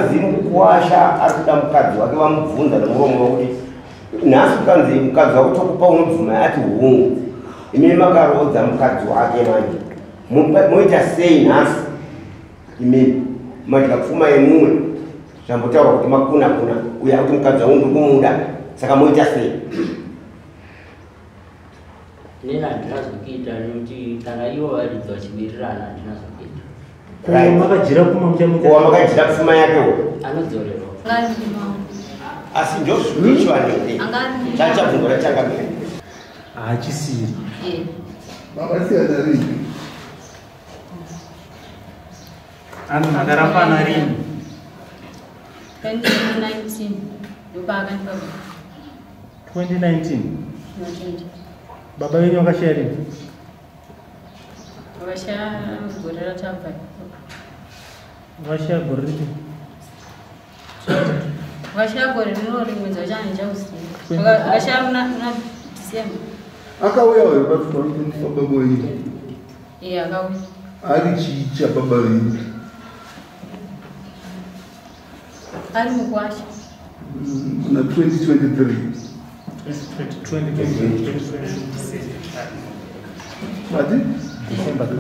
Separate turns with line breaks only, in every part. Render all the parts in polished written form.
Zvanzi mukuwasha ari kuda mukadzi wake, vamubvunza nemuromo wekuti nhasi ukanzi mukadzi wako tokupa unobvuma, ati hungu. Imi makaroodza mukadzi wake manje, moita sei nhasi? Imimi madya pfuma yemumwe, zvambotaurwa kuti makuna kuna uyo akuti mukadzi wangu ndiri kumuda, saka moita sei?
Inini handina zvokuita, nekuti kana ivo varidzi vachiwirirana handina zvokuita.
Makajira pfuma muchamuita.
Kowa makajira pfuma yakewo
anodzorerwa.
Asi ndozvikuichiwanei chachabvungo rachangamira.
Haachisiri.
Makasiyana rini?
Anhu makarambana rini?
2019 ndopaakandipa.
2019. Baba venyu vakashaya rini?
Vakashaya gore ratabva.
Vashaya gore ripi?
Vakashaya gore rino rimwedzi wacho handichauziva. Vakashaya muna December.
Akauya uyo pababa wenyu?
Iye akauya.
Ari chii chababa venyu?
Ari mukwasha.
Muna 2023?
2020.
Mati?
December
20?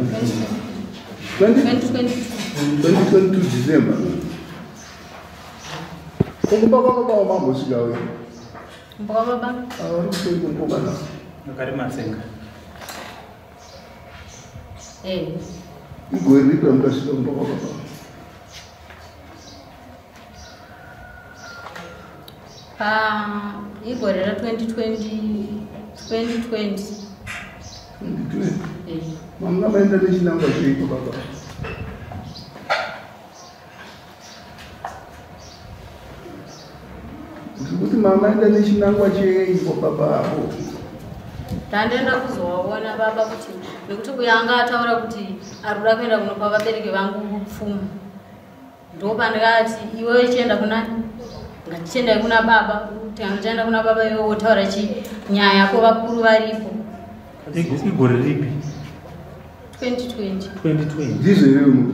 2022 December. Kumba kwababa wamambosvika uyo?
Kumba kwababa?
Vari kuseri kumukomana.
Akari matsenga.
Igore ripi ramukasvika kumba kwababa?
Pa igore ra2020, 2020.
2020. Manga maenda nechinangwa cheiko baba? Ndiri kuti mamaenda nechinangwa cheiko baba apo?
Tandaenda kuzovaona baba, kuti nekuti uyo anga ataura kuti ari kuda kuenda kunopa vabereki vangu pfuma, ndopandikati iwe chienda kuna, ngatichiendai kuna baba. Tikanochaenda kuna baba, iwe wotaura chi nyaya yako, vakuru varipo.
Igore ripi?
2020.
2020.
Ndizvo here mu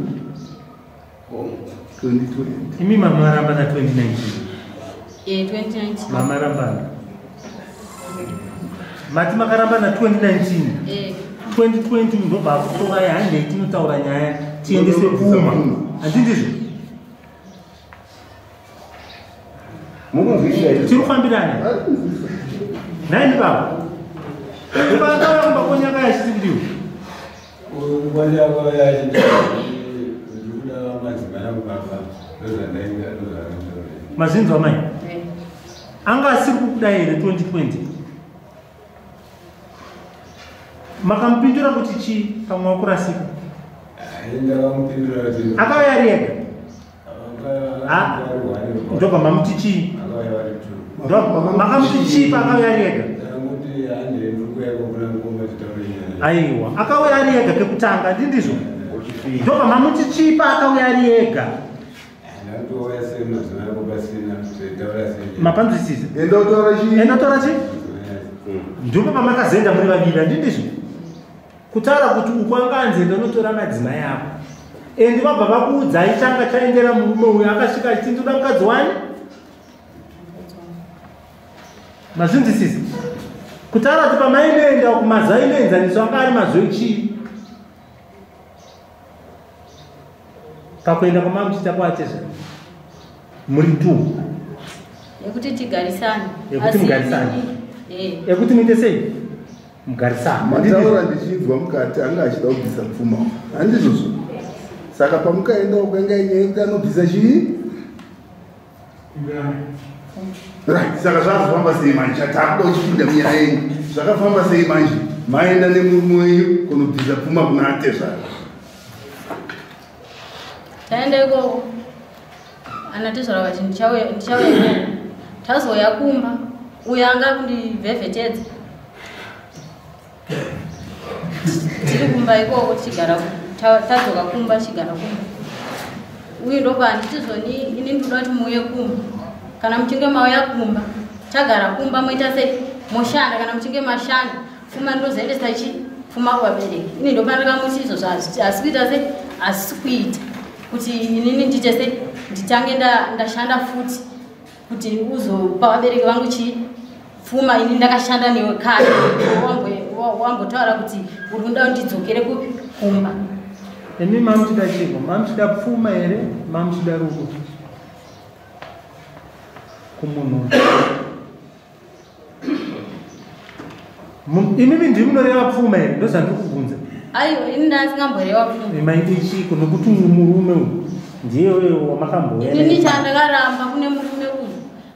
2020?
Imi mamaramba na 2019?
2019.
Mamarambana, mati makaramba na 2019?
Eh.
2020 ndobva akutorai, handei tinotaura nyaya, tiendese pfuma, handindizvo?
Mukunzwisisa here?
Tiri kufambirana nhaini baba? Ndopakauya kumba konyaka yachiti kudiwa.
Kwandakauya achiti ndikuda madzimai angu baba, ndozvandainga ndozvakandiroe.
Mazinzwa mai? Anga asiri kukudai here 2020? Makamupindura kuti chii? Pamwe wakurasika.
Ndakamupindura kuti
Akauya ari ega? Ndobva mamuti chii?
Akauya vari two.
Makamuti chii paakauya ari ega?
Ndakanguti handei, ndiri kuuya kokuna mukoma, titaure nyaya.
Aiwa, akauya ari ega kekutanga, ndindizvo? Ndobva mamuti chii paakauya ari ega?
Ndakutouya sei madzimai ako pasina taitaura sei?
Mapanzwisisa?
Enda utaura chii?
Enda utaura chii? Ndipo pamakazoenda muri vaviri, handindizvo? Kutaura kuti uku anga anzi enda unotora madzimai ako, endi vabva vakuudzai changa chaendera murume uyu, akasvika achiti ndoda mukadzi wani. Mazvinzwisisa? Kutaura kuti pamainoenda uku mazuva inoenzaniso anga ari mazuva echii pakuenda kwamamuchiita kwatezva muri two?
Yekuti tigarisane.
Yekuti
Asi
mugarisane. Ekuti muite sei? Mugarisane.
Mataura ndichinzwa mukati, anga achida kubvisa pfuma, handizvozvo? Saka pamukaenda ukanga inyaya yekuti anobvisa chii? Right, saka zvazofamba sei manje? Chatakuda uchipinda munyaya yenyu, zvakafamba sei manje? Maenda nemurume wenyu kunobvisa pfuma kuna atezvara.
Taenda ikoko, anatezvara vati ndichauya, ndichauya ikoko. Tazouya kumba, uyo anga kundivhevhetedza tiri kumba ikoko tichigara, tadzoka kumba tichigara kumba, uyu ndobva handiti zvoni, ini ndinoda kuti muuye kumba. Kana muchinge mauya kumba, tagara kumba, moita sei? Moshanda. Kana muchinge mashanda, pfuma ndozoendesa chi pfuma kuvabereki. Ini ndopa ndakamuti izvozvo asi kuita sei? Asi kuita. Kuti inini ndiite sei, nditange ndashanda futi kuti uzopa vabereki vangu chii pfuma. Ini ndakashanda newe kare, wambotaura kuti uri kuda ndidzokere kupi, kumba.
Imi mamuchida chiko? Mamuchida pfuma here? Mamuchida rudo kumunhu? Imimi ndimi munoreva pfuma here? Ndozvandiri kubvunza.
Aiwa, ini ndasingamboreva pfuma.
Maite chiko? Nokuti uyu murume uyu ndiye uyo wamakambouya.
Inini chandakaramba kune murume uyu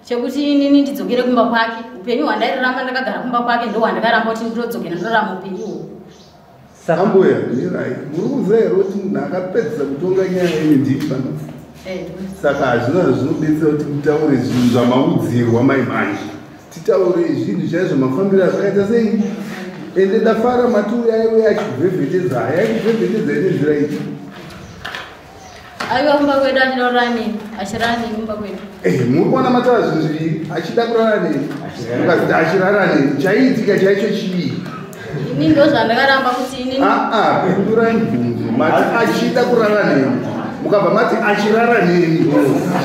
chekuti inini ndidzokere kumba kwake. Upenyu hwandairarama ndakagara kumba kwake ndo hwandakaramba kuti ndinodzokera ndorarama upenyu uhwu.
Saka
Ambuya, mirai. Muri kuziva here kuti munhu akapedzisa kutonga nyaya yenyu ndini pano? Saka hazvina zvinobetsera kuti mutaure zvinhu zvamaudzirwa mai manje. Titaure zvinhu chaizvo, mafambiro azvakaita sei. Ende ndafara mati uyai achikuvhevhetedza. Yaikuvhevhetedza nenzira ipi?
Aiwa, kumba kwedu achida kurara neni, achirara neni kumba kwedu.
Muri kuona mataura zvinhu zviviri: achida kurara neni, mukaziti achirara neni. Chaiitika chaicho chii?
Ini ndo zvandakaramba kuti inini
Aa, pindurai mubvunzo. Mati achida kurara neni, mukabva mati achirara neni.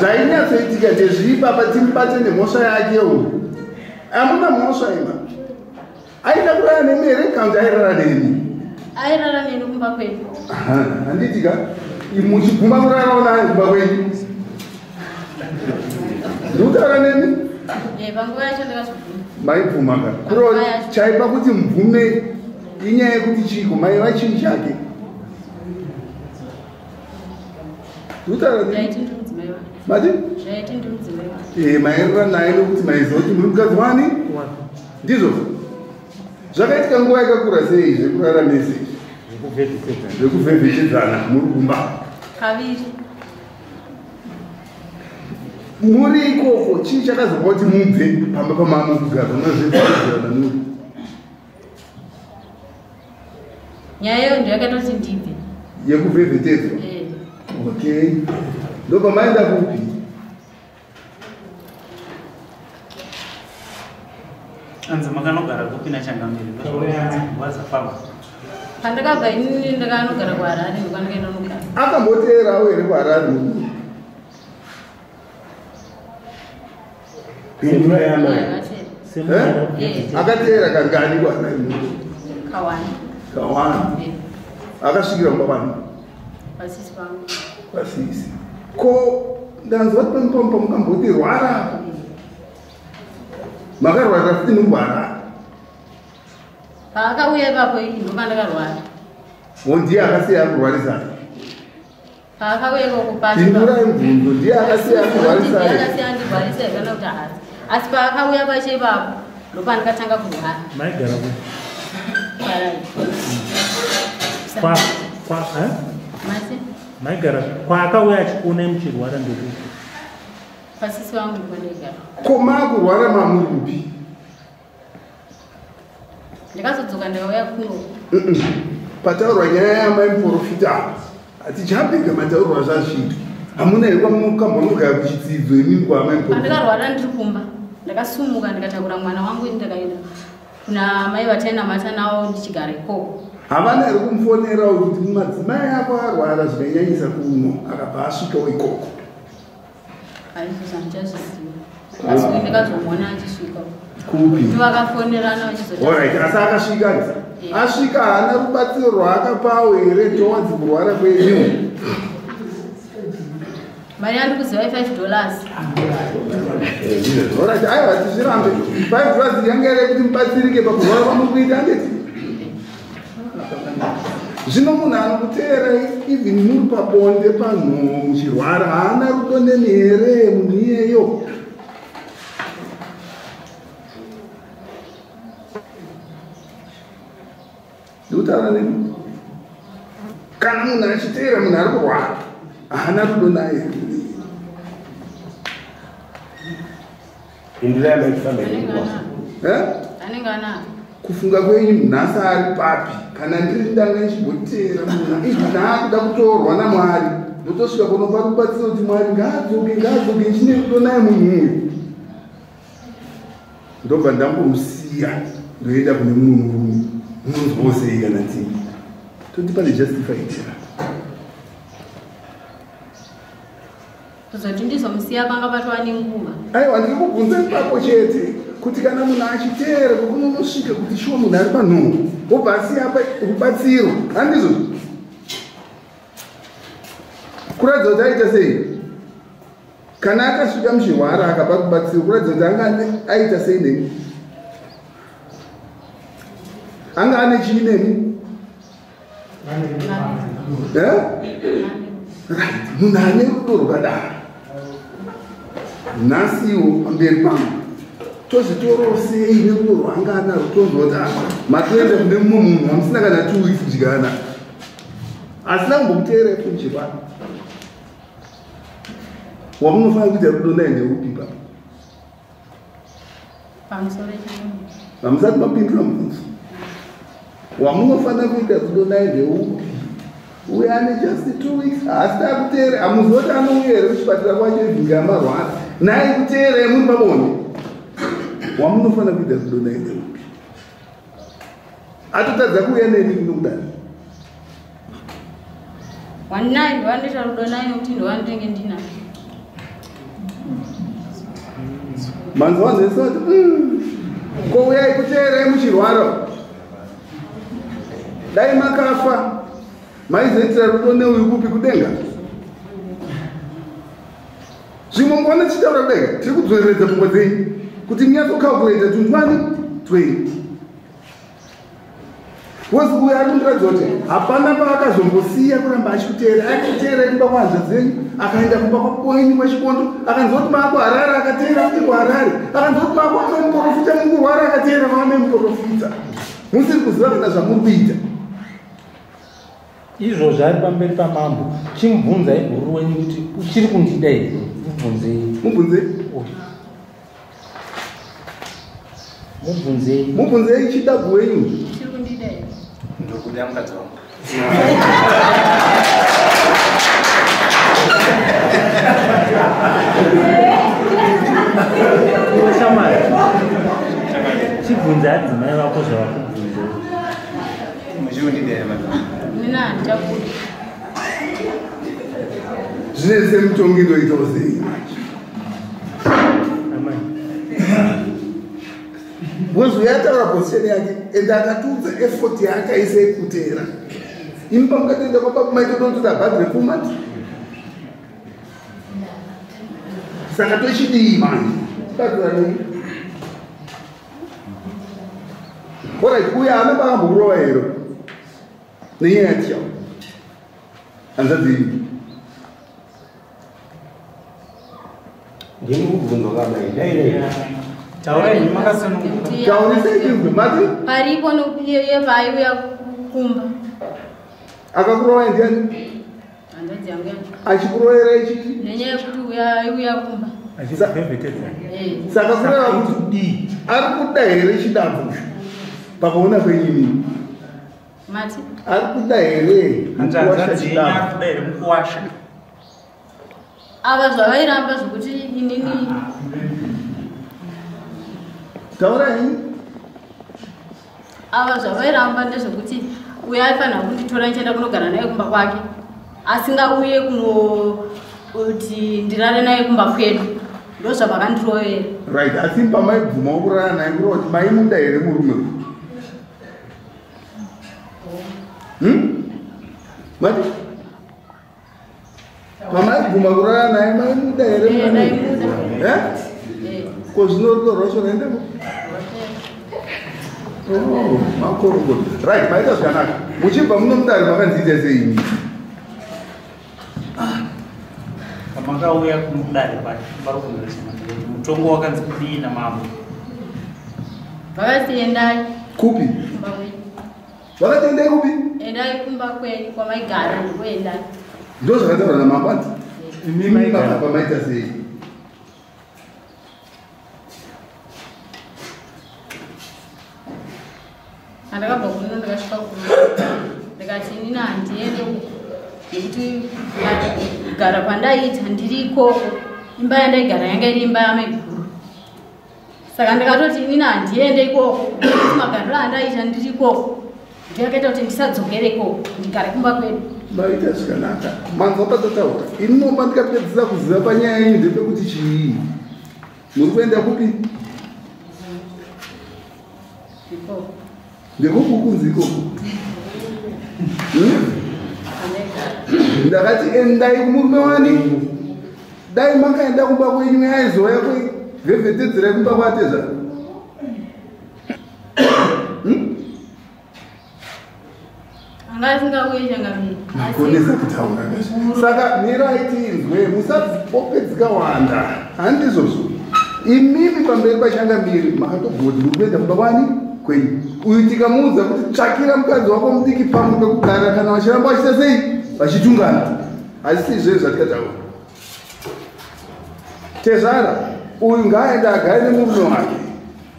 Zvainyatsoitika ndezviipapa? Timubate nemhosva yake uyu. Hamuna mhosva ima. Aida kurara nemi here kana kuti airara nemi?
Airara neni kumba kwedu.
Aha, handiti ka muchiguma kurarawo naye kumba kwenyu? Ndikutaura nemi.
Panguva yacho ndakazvibvuma.
Maibvuma ka? Kuro chaipa kuti mubvume inyaya yekuti chiko? Maiva chii chake? Ndikutaura nemi.
Ndaiti ndiri mudzimai wake.
Mati?
Zvaiti ndiri mudzimai wake.
Mairara naye nokuti maiziva kuti muri mukadzi wani. Ndizvo zvakaitika nguva yakakura sei zvekurara mese, zvekuvhevhetedzana muri kumba?
Kaviri.
Muri ikoko, chii chakazopa kuti mubve pamba pamama kugara pamazvevhetedzana muri?
Nyaya iyo ndo yakaita kuti ndibve.
Yekuvhevhetedzwa?
Eh.
Okay, ndobva maenda kupi?
Anzi makanogara kupi nachangamiri nguva dzafamba?
Pandakabva inini ndakanogara kuHarare, ndokwandakaenda nogara.
Akamboteerawo here kuHarare?
Pindura yamai.
Akatera.
Akateera kangani kuHarare?
Kawani.
Kawani? Akasvikira kumba kwani?
Pasisi pangu.
Pasisi. Ko ndanzwa kuti pamupampa mukamboti rwara, makarwara futi muri kuHarare?
Paakauya ipapo ndopandakarwara.
Wo ndiye akasiya akurwarisai?
Paakauya ikoko pacho.
Pindurai mubvunzo. Ndiye akasiya akurwarisai?
Akasiya ndirwarisa kana kuti haasi, asi paakauya pacho ipapo ndopandakatanga kurwara.
Maigara ku
KuHarare.
kwa kwa eh?
Masi.
Maigara kwaakauya achikuonai muchirwara ndokuti?
Pasisi vangu ndikwandaigara.
Ko maakurwara mamuri kupi?
Ndakazodzoka ndakauya kuno.
Pataurwa nyaya yamai muprofita apa, hatichapinga mataurwa zvazviri. Hamuna here kwamukambonogara kuchidzidzo imimi kwamai muprofita?
Pandakarwara ndiri kumba, ndakasumuka ndikatakura mwana wangu, ini ndakaenda kuna mai vatainamata navo ndichigara ikoko.
Havana here kumufonerawo kuti madzimai ako arwara zvikanyanyisa kuno, akabva asvikawo ikoko?
Aizvozvo handichazviziva, asi kuti ndakazomuona achisvika.
Kupi?
Tovakafonerana vachizoti.
Alright, asi akasvika nzi asvika, haana rubatsiro rwaakapawo here towards kurwara kwenyu?
Mari yandikuziva i$5.
Alright, aiwa, tizvirambe. $5 yanga iri yekuti mubatsirike pakurwara kwamuri kuita, handiti? Zvino munhu anokuteerai even muri pabonde panhu muchirwara, haana rudo nemi here munhu iyeyo? Ndikutaura nemi. Kana munhu achiteera munhu ari kurwara, haana rudo naye here munhu iyeyo?
Pindura yamai, tifambe nenguva.
Eh?
Anenge anako.
Kufunga kwenyu, nhasi ari papi? Kana ndiri ndanga ndichimboteera munhu even aakuda kutorwa naMwari, ndotosvika kunopa rubatsiro kuti Mwari ngaadzoke, ngaadzoke, chine rudo naye munhu uyu, ndobva ndambomusiya ndoenda kune mumwe murume, munonzwawo sei kana tini toti pane justified?
Kuzoti ndizomusiya panga patova nenguva.
Aiwa, ndiri kubvunza ipapo chete kuti kana munhu achiteera kwekunonosvika kuti shuwa munhu ari panhoo wobva asiya rubatsiro, handizvo? Kuratidza kuti aita sei? Kana akasvika muchirwara akapa rubatsiro, kuratidza kuti anga aita sei nemi? Anga ane chii nemi? Right, munhu ane rudo rwakadaro nhasiwo pamberi pangu tozvitorawo sei nerudo rwanga anarwo? Tonzwa kuti matoenda kune mumwe munhu hamusina kana 2 weeks kudyana, asina kumbokuteerai muchirwara. Wamunofanira kuita rudo naye ndeupi papa? Hamusati mapindura mubvunzo. Wamunofanira kuita rudo naye ndeupi? Uye ane just 2 weeks haasi akuteere, hamuziva kuti anouya here kuchipatara kwacho ivhinga yamarwara naye kuteerai muri pabonde. Wamunofanira kuita rudo naye ndeupi? Atotadza kuuya neni kunokudai.
Wandinaye ndowandoita rudo naye nekuti ndowandinenge ndinaye.
Manzwa vanhu vese vati ko uyai kuteerai muchirwara, dai makafa maizoitira rudo neuyu kupi? Kudenga? Zvimwe muona tichitaura kudai tiri kudzoreredza pfungwa dzenyu kuti munyatsocalculata tunzwani 20 because uyu ari kundiratidza kuti hapana paakazombosiya kuramba achikuteera. Achikuteerai kumba kwahanzvadzi dzenyu, akaenda kumba kwenyu kwechikondo, akanzwa kuti maako Harare, akateera kuti kuHarare, akanzwa kuti maako amai muprofita mukurwara, akateera kwaamai muprofita. Musiri kuziva kana zvamuri kuita.
Izvozvo ari pamberi pamambo, chimubvunzai bhururu wenyu kuti uchiri kundida here? Mubvunzei.
Mubvunzei.
Mubvunzei.
Mubvunzei chidabvu wenyu.
Uchiri kundida here?
Ndokuda mukadzi wangu.
Iwe shamwari, chibvunza adzimai vako zvavakubvunza.
Muchiundida here madam?
Inini handichakuda.
Zvine semutongi ndoitawo sei manje?
Amai.
Because uyo ataura position yake ende akatiudza effort yaakaisa yekuteera. Imi pamukatoenda kwababa maitototi abhadhire 4 months, saka tochidii manje? Batsiranei. Alright, uyo haana pakambokurova here nenyaya yatichawo hanzvadzi iyi?
Ndini kubvunzwa kamai dairei.
Taurai makasununguka.
Taurisei tinzwe mati.
Paripo iye paaiuya kumba.
Akakurovai ndiani?
Hanzvadzi yangu yacho.
Achikuroverai chii?
Nenyaya yekuti uya aiuya kumba.
Achikuvhevhetedza.
Eh.
Saka kureva kuti
kudii?
Ari kuda here chidabvu pakuona kwenyu imini?
Mati?
Ari kuda here mukuwasha
Hanzvadzi yenyu
chidabvu?
ari kuda here mukuwasha?
Ava zvavairamba zvokuti inini
Taurai.
Ava zvavairamba ndezvekuti uyo aifanira kunditora ndichienda kunogara naye kumba kwake, asingauye kunoti ndirare naye kumba kwedu. Ndo zvavakandirovera.
Right, asi pamaibvumawo kurara naye kureva kuti maimuda here murume uyu? Hmm? Mati pamaibvuma kurara naye maimuda here?
Eh,
Murume?
ndaimuda.
Eh?
Eh.
Ko zvino rudo rwacho raendeko? Oh, makorokota. Right, maita zvakanaka. Muchibva muno mudare makanziita sei imi?
Pamakauya kumudare kwacho pari kunzwa kuti mutongo wakanzi kudii namambo?
Vakati endai
Kupi?
kumba kwenyu.
Vakati endai kupi?
Endai kumba kwenyu kwamaigara, ndikoendai.
Ndo zvakataurwa namambo anti?
Imi
Imi
maigara.
makabva maita sei?
Andakabva kuno ndakasvika kuno ndikati inini handiende uko nekuti kugara kwandaiita ndiri ikoko, imba yandaigara yanga iri imba yamaiguru. Saka ndakatoti inini handiende ikoko nekuti magariro andaiita ndiri ikoko ndiyakaita kuti ndisadzokere ikoko, ndigare kumba kwedu.
Maita zvakanaka. Manzwa patataura. Ini momba ndikapedzisa kuziva panyaya yenyu ndepekuti chii. Muri kuenda kupi? Ndekupi kunzi ikoko? Ndakati endai kumurume wani. Dai makaenda kumba kwenyu yaizouya kwevhevhetedzera kumba kwatezvara. Makonesa kutaura kazvo. Saka mirai tinzwe, musapope dzikawanda. Handizvozvo. Imimi pamberi pachangamiri makatobvoti muri kuenda kumba kwani kwenyu. Uyu tikamuudza kuti tsvakira mukadzi wako mudiki pamwe pekugara kana vachiramba vachiita sei vachitungana. Hazisi izvezvo zvatikataura. Tezvara uyu ngaaende agare nemurume wake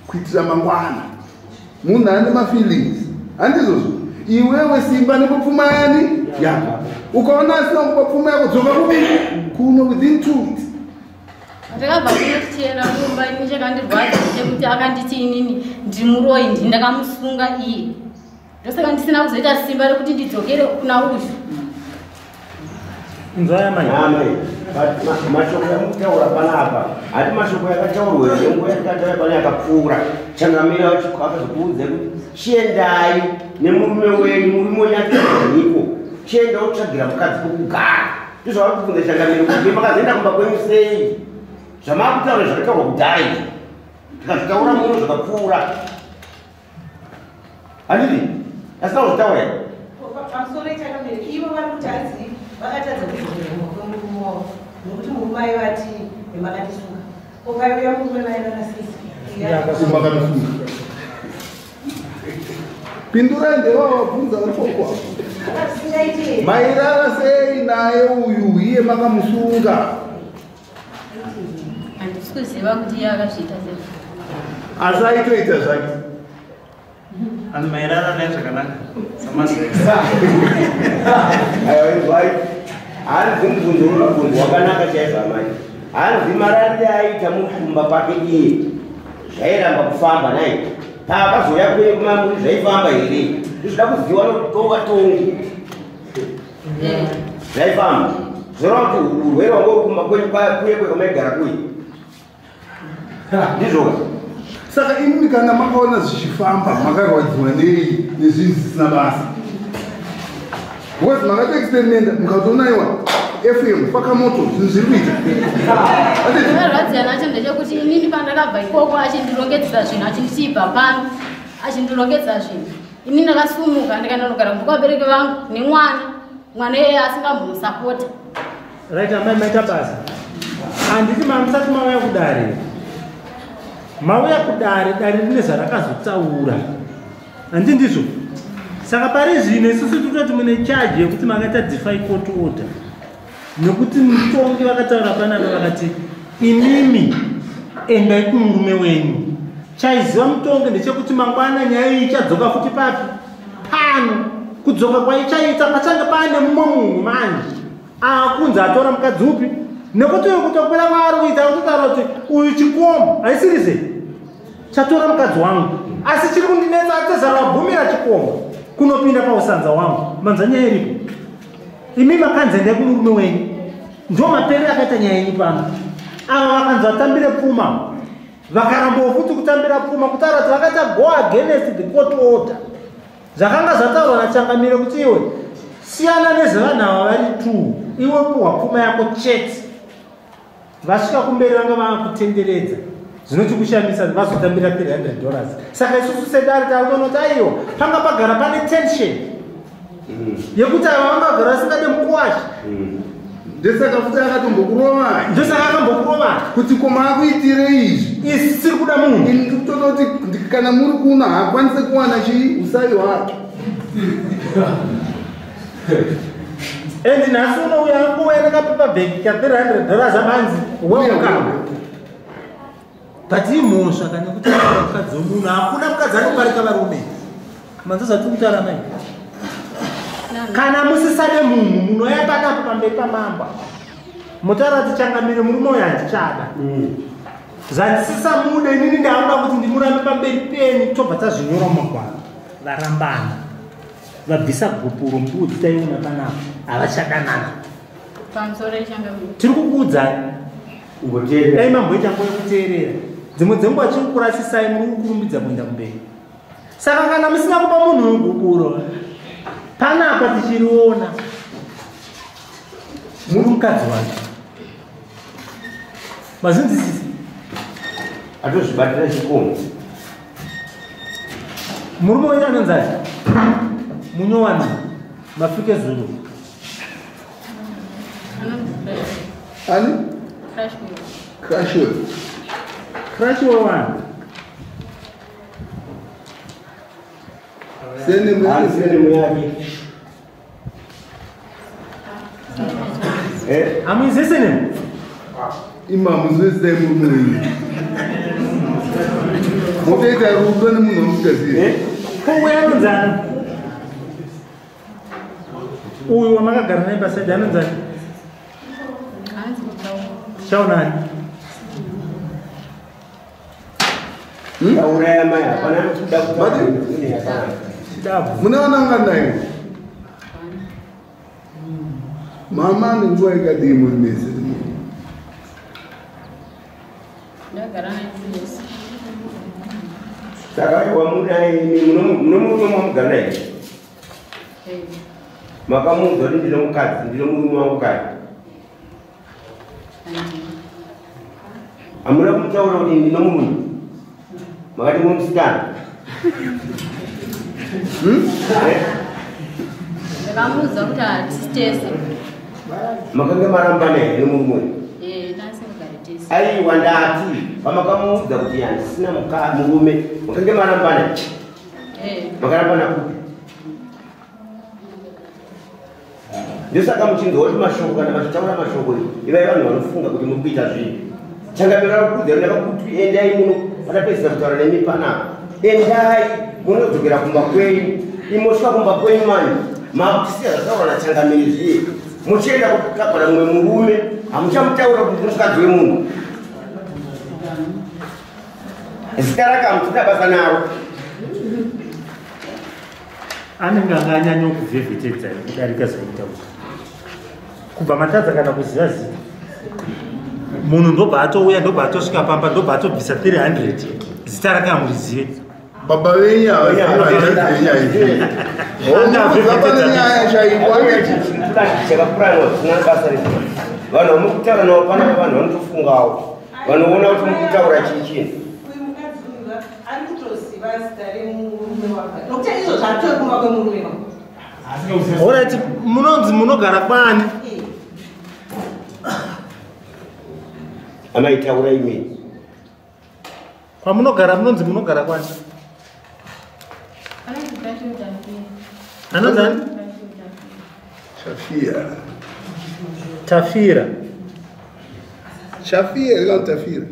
kuitira mangwana. Munhu ane mafeelings. Handizvozvo. Iwewe simba nekupfuma yani yako. Ukaona asina kupa pfuma yako dzoka kupi kuno within 2 weeks.
Ndakabva kuno tichienda kumba ini chakandirwadza chekuti akanditi inini ndiri muroyi ndini ndakamusunga iye. Ndosaka ndisina kuzoita simba rekuti ndidzokere kuna uyu.
Inzwai amai.
Amai, mashoko yamukutaura panapa hati mashoko yakataurwa here nguva yatikataura pano yakapfuura. Changamira akazokuudza kuti chiendai nemurume wenyu, murume wenyu atiiko, chienda utsvagira mukadzi pokugara. Ndizvo vari kubvunza changamira kuti makazoenda kumba kwenyu sei? Zvamakutaura zvakataurwa kudhaya izvi. Tikazvitaura muno zvakapfuura. Handiti? Asina kuzvitaura here?
Pamusoro echangamire, ivo vari kuti hanzi vakatadza kudzokera kumba kwemurume wavo nokuti murume aivati makatisunga. Ko paiuya murume vairara sei?
Makatisunga. Pindurai ndevava vabvunza vari poko. Mairara sei naye uyu iye makamusunga?
Handisi kuziva kuti iye akazviita sei.
Asi aitoita zvake.
Anhu mairara naye zvakanaka. Samazesa.
Aiwa, hanzi mubvunzo unobvunzo wakanaka chaizvo amai. Hanzi mararire aiita mukumba pake iye zvairamba kufamba naye. Paakazouya kuye kumamuri zvaifamba here? Ndizvoda kuziva nokutonga tongi. Zvaifamba. Zvoreva kuti urwere hwanga uri kumba kwenyu kuye kuye kwamaigara kuye. Ndizvo.
Saka imimi kana makaona zvichifamba makarwadziwa nei nezvinhu zvisina basa? Because makatoexperimenta mukatoona iwa FM pakamoto zvinhu zviri kuita.
Ndakarwadziwa nacho ndechekuti inini pandakabva ikoko achindirongedzera zvinhu achinditi ibva pano achindirongedzera zvinhu. Inini ndakasumuka ndikandonogara kumba kwavabereki vangu nemwana, mwana iyeye asingambomusapota.
Right, amai maita basa. Handiti mamusati mauya kudare. Mauya kudare, dare rine zvarakazotaura. Handiti ndizvo? Saka pari zvino isusu tototi mune charge yekuti makaita defy court order. Nekuti mutongi vakataura panapa vakati imimi endai kumurume wenyu. Chaiziva mutongi ndechekuti mangwana nyaya iyi ichadzoka futi papi? Pano. Kudzoka kwaichaita pachange paane mumwe munhu manje. Akunzi atora mukadzi upi? Nekuti uyu kutokwira kwaari kuita kutotaura kuti uyu chikomo haisirizve chatora mukadzi wangu. Asi chiri kundinetsa atezara wabvumira chikomo kunopinda pausanza wangu. Manzwa nyaya iripo. Imi makanzi endai kumurume wenyu. Ndo maperero akaita nyaya yenyu pano. Ava vakanzi vatambire pfuma. Vakarambawo futi kutambira pfuma kutaura kuti vakaita go against the court order. Zvakanga zvataurwa nachangamire kuti iwe siyana nezvevanhu ava vari 2, iwe puhwa pfuma yako chete. Vasvika kumberi vanga vakutenderedza. Zvinotikushamisa vazotambira $300. Saka isusu sedare takutoona kuti aiwa panga pagara pane tension yekuti ava vanga vagara vasingade mukuwasha.
Ndosaka futi akatombokurovai.
Ndosaka akambokurovai.
Kuti ko maakuitire izvi?
Isi tiri kuda munhu.
Ini ndikutoda kuti kana muri kuno haakwanise kuwana chii usavi hwake.
And nhasi unouya anguva nekapepa bag ka $300 amanzi welcome. But imhosva kana kuti mukadzi wemunhu hakuna mukadzi anoparika varume. Manzwa zvatiri kutaura mai. Kana musisade munhu munouya panapa pamberi pamamba. Mutaura kuti changamire murume uyu handichada. Zvandisisamude inini ndakuda kuti ndimurambe pamberi penyu tobva tazvinyora mumagwaro. Varambana. Vabvisa gupuro mbudzi taiona panapa. Havachadanana. Tiri kukuudzai. Dai mamboita nguva yekuteerera. Dzimwe dzenguva tiri kurasisai muri kukurumbidza kuenda kumberi. Saka kana musina kupa munhu uyu gupuro, panapa tichiriona. Muri mukadzi wacho. Mazinzisisi.
Atozvibatira chikomo.
Murume wenyu anonzani? Munyowani. Mafike Zulu.
Ani? Crashwell.
Crashwell one.
Sene yake.
Amuize sene?
Ima muzive murume wenyu. Motoita rudo nemunhu wamusingazivi.
Ko uyu anonzani? Uyu wamakagara naye pasaidi anonzani? Tichaonani?
Tauraya mai hapana kuda kutaura.
Mune vana vangani naye? Mama nenguva yakadii muri mese?
Ndagara naye 2 years.
Saka wamunaye muno murume mwamugara naye? Makamuudza kuti ndine mukadzi, ndine murume wangu kare. Hamuna kumutaura kuti ndine murume. Makati muri musikana.
Ndakamuudza kuti hatisi tese.
Makange marambana here nemurume uyu?
Tasingagari tese.
Aiwa, ndati pamakamuudza kuti handisina murume, makange marambana. Makarambana kupi? Ndosaka muchinzwa kuti mashoko, kana vachitaura mashoko, ivai vanhu vanofunga kuti muri kuita zvinhu. Changamira kudza ndakakuti endai muno, patapedzisa kutaura nemi panapa. Endai munodzokera kumba kwenyu. Imosvika kumba kwenyu mani makusiya zvataura nachangamiri zviye. Muchienda kukagara mumwe murume, hamuchamutaura kuti mukadzi wemunhu. Zita rake hamuchina basa naro.
Anenge anga anyanya kuvhevhetedza kudarika zvaita uku. Kubva matadza kana kuziva zita. Munhu ndobva atouya, ndobva atosvika pamba, ndobva atobvisa 300. Zita rake hamurizive.
Baba venyu havazivi nyaya. Pane nyaya chaipo angati
chakapuraniwa zvisina basa rezvo. Vanhu vamukutaura navo panapa vanhu vanotofungawo. Vanoona kuti mukutaura chii chinhu.
Uyu mukadzi uyu ari kutoziva zita remurume wake nokuti izvo zvatori kumba kwemurume wake.
Alright, munonzi munogara kwani?
Amaitaura imi.
Kwamunogara munonzi munogara kwani? Anonzani?
Shafia.
Tafira.
Shafia kana Tafira?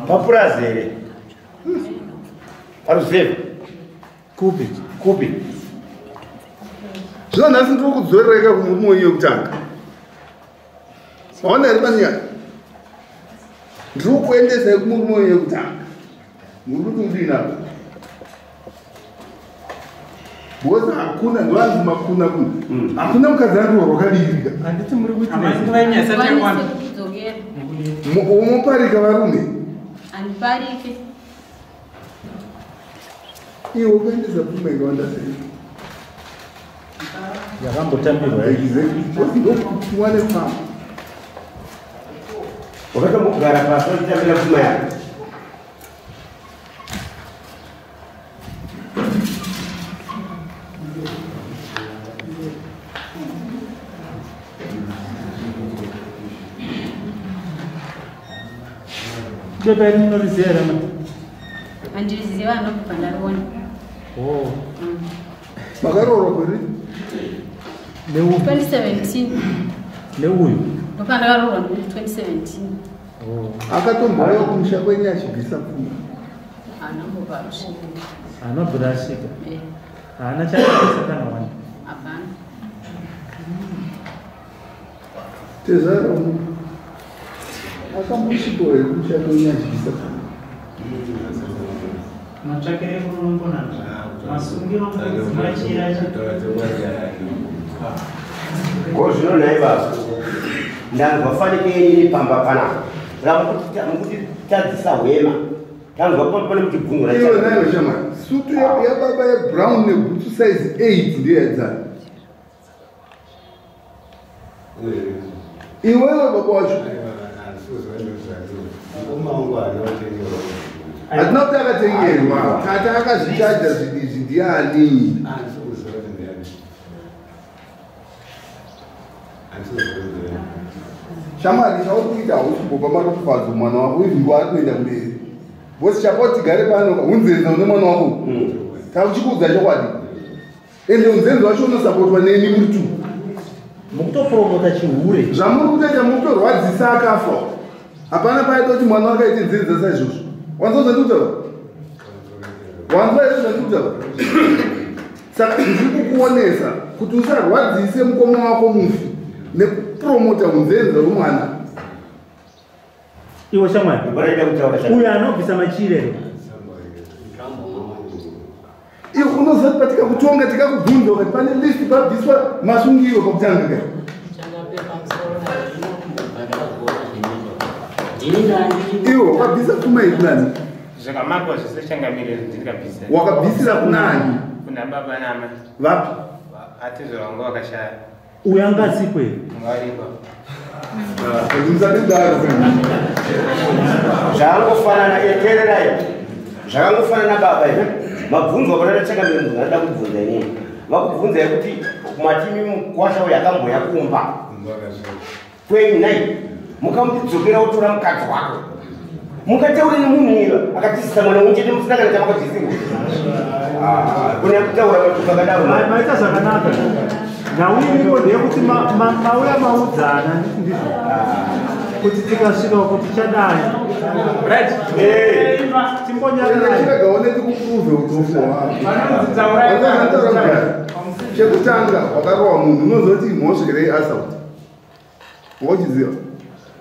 Papurazi here? Paruzevha.
Kupi?
Kupi?
Zvino nhasi ndiri kudzorereka kumurume wenyu wekutanga. Maona here pane nyaya? Ndiri kukuendesai kumurume wenyu wekutanga. Muri kuti mudini apa? Because hakuna ndoanzi makuna kuna. Hakuna mukadzi ari rwakadirika.
Handiti muri
Kwanise kudzokera.
Umoparika varume.
Handiparike.
Iwe ukuendesa pfuma yakawanda sei?
Yakambotambirwa.
Exactly. Because ndokupiwa nepfama.
Wakatombogara pasi uchitambira pfuma yako.
Bepa iri munoriziva here ma?
Handiriziva, ndobva ndariona.
Oh.
Makaroorwa gore?
Neuyu.
2017.
Neuyu.
Ndopandakaroorwa 2017.
Oh.
Akatombouya kumusha kwenyu achibvisa pfuma?
Haana mbobva asvika.
Haana asvika. Haana chaakabvisa kana wani.
Hapana.
Tezvara, akambosvikawo here kumusha kwenyu achibvisa pfuma?
Matsvakire munombona.
Ko zvino nhai baba, ndanzwa fanike inini pamba panapa ramukutitadzisa hwema, tanzwa pane muchibvunzura.
Iwe naiwe shamwari, sutu yababa yebrown nebhutsu size 8 ndeyadzana. Iwewe baba wacho hatina kuti akatengerwa, tata akazvichaja zvinhu izvi ndiani? Shamwari, chauri kuita hausi kumbopa maropafadzo mwana wako, even kwaari kuenda kumberi. Bosi chapo tigare pano, unzenza une mwana wako. Takuchikuudza chokwadi. Ende unzenza wacho unosapotwa neni muri tu.
Mukutopromota chihure.
Zvamuri kutoita mukutorwadzisa akafa. Hapana paita kuti mwana wake aite nzenza saizvozvo. Wanzwa zvandikutaura? Wanzwa here zvandikutaura? Saka ndiri kukuonesa kuti usarwadzise mukoma wako mufi nekupromota unzenza hwemwana.
Iwe shamwari, uyo anobvisa machire here?
Iwe unoziva kuti patikakutonga tikakubvunza ukati pane list pabviswa masungiro pakutanga kai. Iwe wakabvisa pfuma iyi kunani?
Zvakamakwa zvese changamire ndikabvisa.
Wakabvisira kunani?
Kuna baba naamai.
Vapi?
Atezvara vangu vakashaya.
Uyo anga asipo here?
Varipo.
Zvakangofanana, teererai. Zvakangofanana baba izvi. Mabvunzwa panana changamire munhu anoda kubvunza inini. Vakubvunzai kuti matimi mukwasha uyu akamboya kumba. Kwenyu nai mukamudzokera wotora mukadzi wako. Mukataure nemunhu iye akatizisa mwana wenyu chete musina kana chamakabvisirwa. Kuna kutaura mashoko akadaro.
Maita zvakanaka. Nhau iripo ndeyekuti mauya maudzana ndizvo kuti tikasvika uko tichadai.
Right.
Timbonyarara.
Chirega tikuprove utofu hwako. Chekutanga wakarowa munhu unozoti mhosva here yeassault. Wachiziva?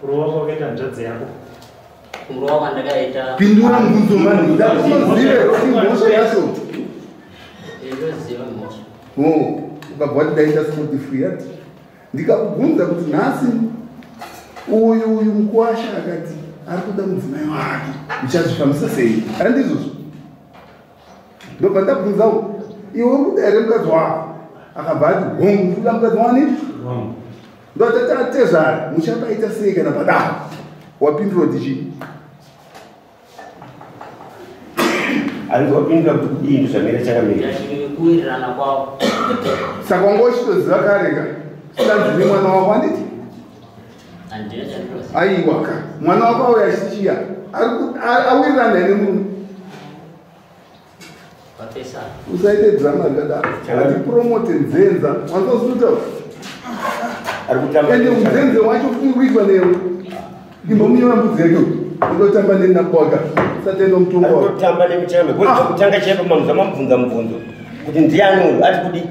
Kurowa kwakaita hanzvadzi yako.
Kurowa kwandakaita.
Pindura mubvunzo mani. Ndakunoziva kuti mhosva yeassault.
Ndoziva mhosva.
Oh, ukabva wati ndaita scot free ati. Ndikakubvunza kuti nhasi uyu mukwasha akati ari kuda mudzimai wake. Uchazvifambisa sei? Handizvozvo. Ndobva ndabvunzawo, iwe uri kuda here mukadzi wako? Akabva ati hongu, ndiri kuda mukadzi wani? Ndotati atezvara, muchapaita sei kana padaro? Wapindura kuti chii?
Hanzi wapindura kuti kudii ndozvamira chakamira.
Kuwirirana kwavo.
Saka wanga uchitoziva kare ka? Sitanzi nemwana wako handiti?
Handina chandinoziva.
Aiwa ka. Mwana wako auya achichiya. Awirirana here murume?
Vapesana.
Usaite drama rakadaro. Hatipromote nzenza. Wanzwa zvinotaura?
Ari kutamba.
Ende unzenze wacho uri kuitwa newe. Imbomunyora mbudzi yake. Ndotamba nenabwaga. Usatenda mutongo wako.
Arikutamba nemichembe. Kutanga chaipo mamza mamubvunza mubvunzo. Kuti ndiani uyu? Ati kudii?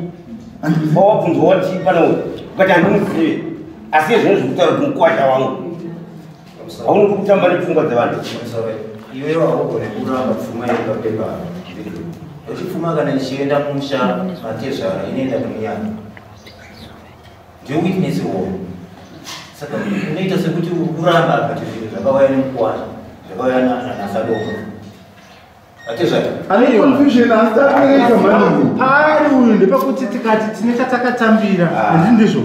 Wabvunzwa wati pana uyu. Ukati handimuzivi. Asi iye zvino zvekutaura kuti mukwasha wangu. Haunodi kutamba nepfungwa dzevanhu.
Iwewe haugone kuramba pfuma yepapepa. Uchipfuma kana ichienda musha matezvara inoenda kumunyana. Ndiyo witness wo. Saka unoita sekuti uri kuramba apa zvinhu zvakauya nemukwasha, zvakauya naSadoko. Atezvara.
Ane confusion asi akuita mhani.
Paari uyu ndepekuti tikati tine chatakatambira, handiti ndizvo?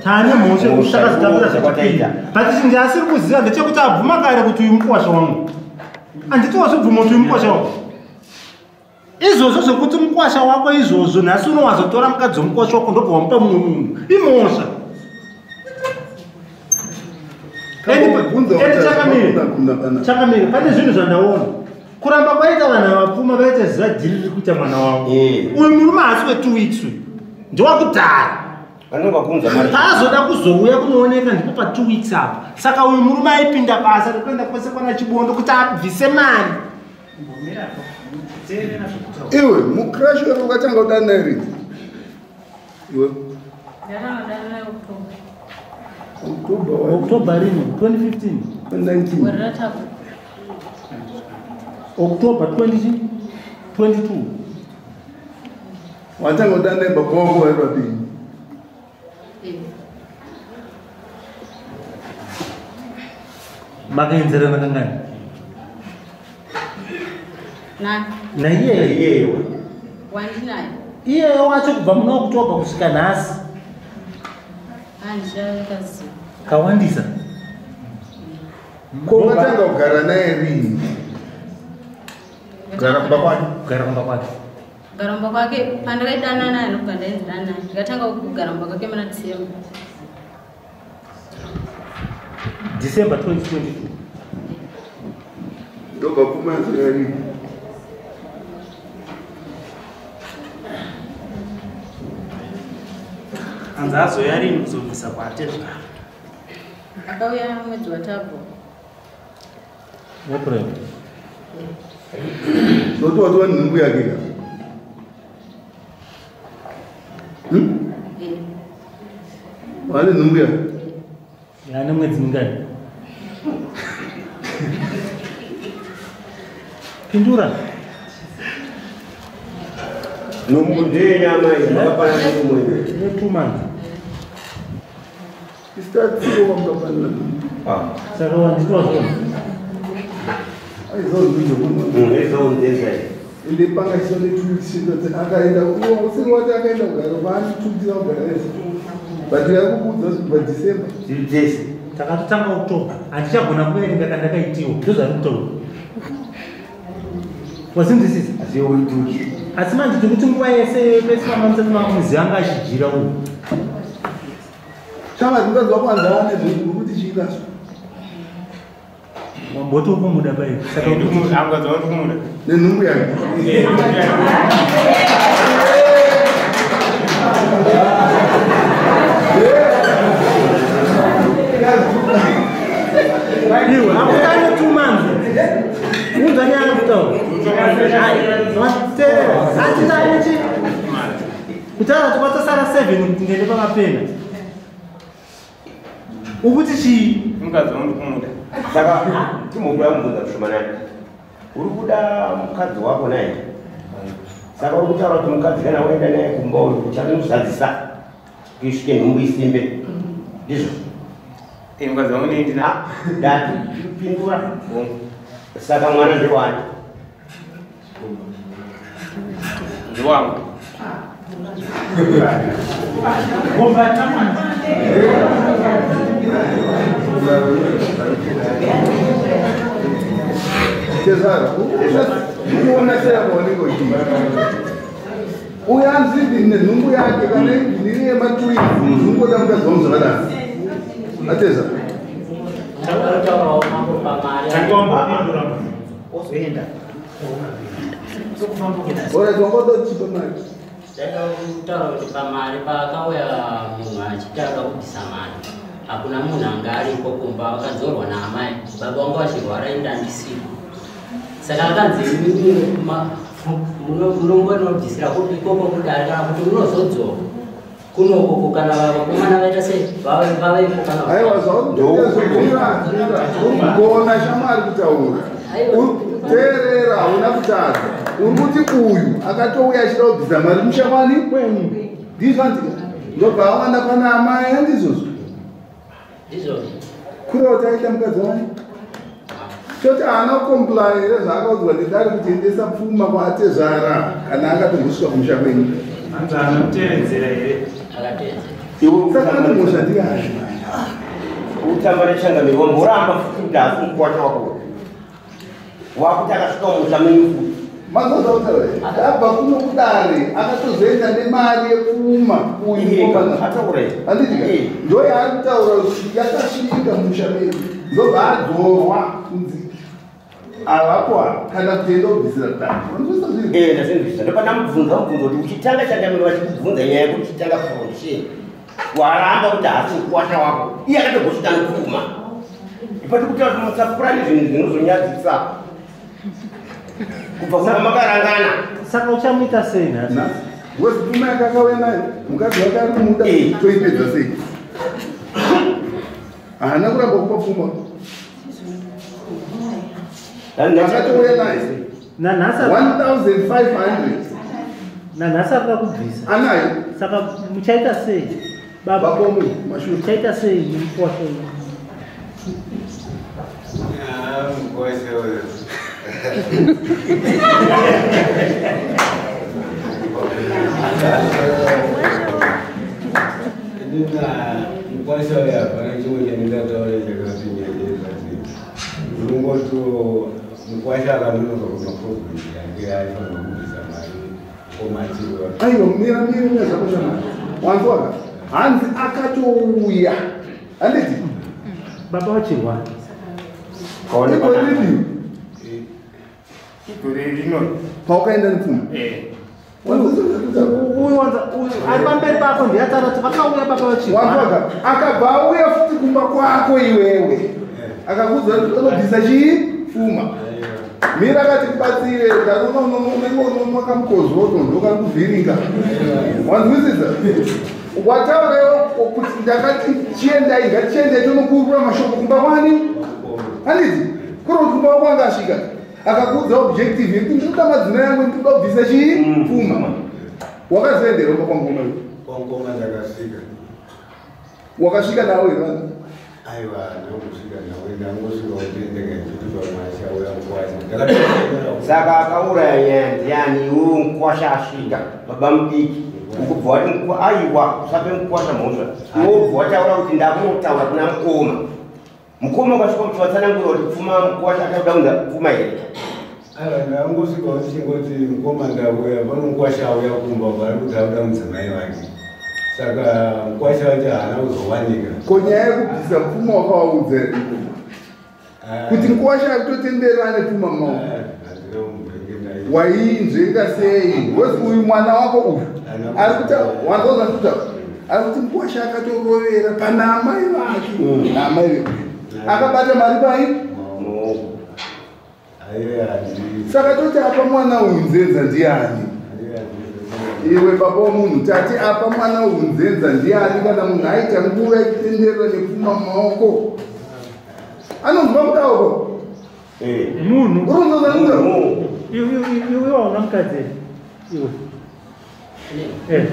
Taane mhosva yekuti takazotambira zvechipiri. But chinhu chaasiri kuziva ndechekuti abvuma kare kuti uyu mukwasha wangu. Handiti wazobvuma kuti uyu mukwasha wangu. Izvozvo zvekuti mukwasha wako izvozvo nhasi unowazotora mukadzi wemukwasha wako ndobva wamupa mumwe munhu. Imhosva. Chakamire, pane zvinhu zvandaona. Kuramba kwaita vanhu vapfuma vaita ziva dhiri riri kuita mwana wavo. Uyu murume haasi we2 weeks uyu. Ndewakudhara.
Vanonga kuunza mari.
Paazoda kuzouya kunooneka ndipo pa2 weeks apa. Saka uyu murume aipinda basa rekuenda kwese kwana Chibondo kuti abvise mari.
Iwe mucrash wewe ukatanga kudana naye rini? Iwe. October.
October rini? 2015.
2019.
October 2022.
Watanga kudana naye baba wako vari vapenyu.
Makaenzerana kangani?
Nani?
Naiyeyo.
Wandinaye.
Iyeyo wacho kubva muna October kusvika nhasi.
Handichakaziva.
Kawandisa.
Ko watanga kugara naye rini? Kugara kumba kwake?
Kugara kumba kwake.
Kugara kumba kwake pandakaidana naye nokubva ndaenzerana naye. Ndakatanga kugara kumba kwake muna December.
December 2022.
Ndobva pfuma yacho rini?
Anzi azouya rini kuzobvisa kwatezvara?
Akauya mwedzi watabva.
April.
Zoti watova nhumbu yake ka? Wane nhumbu yake?
Yaane mwedzi mingani? Pindura.
Nhumbu ndeyenyama iyi, makapanana nemumwe.
Ne 2 months.
Isitatsiwa mukapanana.
Saka wanditwa zvona.
Ende panga chisone 2 weeks chete akaenda usiri wati akaenda kugara paani 2 weeks akugara ese. But yakukuudza kuti pa December.
Tese.
Takatotanga October. Handichagona kuverenga kandakaitiwa. Ndozvari kutaura. Wazinzwisisa?
Asi uri
Asi manje tiri kuti nguva yese pese pamamusati mamuziva anga achijira uyu.
Chama mukadzi wako anzava nezvinhu kuti chii nazvo?
Wamboti ukumuda pai. Saka
mukadzi wangu ndikumuda.
Nenhumbu yake.
Iwe, akutane 2 months. Unzwa nyaya kutaura. Wateerera. Hatitane chi. Kutaura kuti kwatosara 7 kuti ndiende pamapena. Ukuti chii?
Mukadzi wangu ndikumuda.
Saka timbokuda mubvunza kushomanani. Uri kuda mukadzi wako naye? Saka uri kutaura kuti mukadzi kana waenda naye kumba uri uchanozadzisa isvike nhumbu isimbe. Ndizvo?
Mukadzi wangu ndina.
Ndati pindura. Saka mwana ndewani?
Ndiwangu.
Cesar, unoona sei apa wanenge uchiita? Uyu anzidi nenhumbu yake kana iri yematwins, unongoda mukadzi wangu zvakadaro. Ateza.
Ndakataurawo mambo pamari.
Ozoenda.
Ora tingoda kuchipa mari.
Ndakataura kuti pamari pakauya munhu achitaka kubvisa mari. Hakuna munhu anga aripo kumba akadzorwa naamai. Baba vangu vachirwara ini ndandisipo. Saka akanzi munongonobvisira kupi ikoko kudare kana kuti munozodzoka kunokoko kana vakomana vaita sei vavepo kana
Aiwa zvauri kugona shamwari kutaura. Teerera hauna kutadza. Uri kuti uyu akatouya achida kubvisa mari mushamwani kwenyu. Ndizvo handika? Ndobva awana pana amai handizvozvo?
Ndizvozvo.
Kureva kuti aita mukadzi wani? Choti haana kucomply here zvaakaudzwa nedare kuti endesa pfuma kwaatezvara kana angatombosvika kumusha kwenyu.
Hanzi haana kutevedzera here?
Akatevedzera.
Saka ane mhosva ndiani?
Kutamba nechangamire wamboramba futi kuti haasi mukwasha wako. Wakuti akasvika mumusha menyu futi.
Mazoda kutaura here? Abva kuno kudare akatozoenda nemari yepfuma uyu mukomana.
Ataura here?
Handiti ka? Ndo yaari kutaura kuti yakasvika mumusha medu. Ndobva adzorwa kunzi avapo kana kuti enda kubvisira kudare. Unozwisisa zviri?
Ndazvinzwisisa. Ndopandamubvunza mubvunzo kuti uchitanga changamire vachikubvunza nyaya yekuti uchitanga foundation. Waramba kuti haasi mukwasha wako. Iye akatogosvika nekupfuma. Ndipati kutaura kuti musapurani zvinhu zvinozonyadzisa. Kubva kuna makarangana.
Saka uchamuita sei nhasi?
Ngozi pfuma yake akauya nayo, mukadzi wake ari kumuda, toipedza sei? Haana kuramba kupa pfuma. Akatouya naye.
Nanhasi
1500.
Nanhasi arikuda kubvisa.
Anayo.
Saka muchaita sei? Baba
mashure.
Muchaita sei nemukwasha uyu?
Ah, mukwasha uyu. Mukwasha uyu hapana chimwe chandingataura chakapinda ndinongoti mukwasha akanonoka kumaprograms yake aifanira kubvisa mari komachirwa.
Aiwa, mira mira mira zvako shamari. Wanzwaka? Hanzi akatouya. Handiti?
Baba vachirwara.
Igore ripi?
Igore rino.
Paukaenda nepfuma?
Uyu wanza uyu ari pamberi pako ndiye ataura kuti vakauya baba vachirwara.
Wanzwaka? Akabva auya futi kumba kwako iwewe. Akakuudza kuti unobvisa chii? Pfuma. Mira akati kubatsire, ndaona unenge unomwa kamukozvoto ndokakuvhiringa. Wanzwisisa? Wataurawo kuti ndakati chiendai, ngatichiendai tonokurukura mashoko kumba kwani? Handiti? Kuri kuti kumba kwako anga asvika. Akakuudza objective yekuti ndinoda madzimai angu ndinoda kubvisa chii? Pfuma. Wakazoendera kumba kwangoma iwe?
Kwangoma ndakasvika.
Wakasvika nawo here vanhu?
Aiwa, ndokusvika nawo, ndangosvika kuti ndingaiti pamwe achauya mukwasha.
Saka akauraya nyaya ndiani? Iwewe mukwasha asvika, baba mudiki. Ukubva wati aiwa, usape mukwasha mhosva. Iwe ubva wataura kuti ndakunotaura kuna mukoma. Mukoma ukasvika kuti watsanangura kuti pfuma mukwasha akakuda kunza pfuma here?
Aiwa, ndangosvika kuti chingoti mukoma ndauya, pano mukwasha auya kumba vari kuti auda mudzimai wake. Saka mukwasha wacho haana kuzowanika.
Ko nyaya yekubvisa pfuma wakawaudza here mukoma? Kuti mukwasha akutotenderera ane pfuma mumaoko. Wainzvenga sei? Because uyu mwana wako uyu ari kuti ari kuti mukwasha akatorovera pana amai vake naamai vekuyu. Akabata mari pai? Saka toti apa mwana uyu nzenza ndiani? Iwe baba womunhu, tati apa mwana uyu nzenza ndiani kana munhu aita nguva yekutenderera nepfuma mumaoko? Anonzwa mudaoko?
Munhu.
Urunzwa munhu?
Iwe waona mukadzi here? Iwe.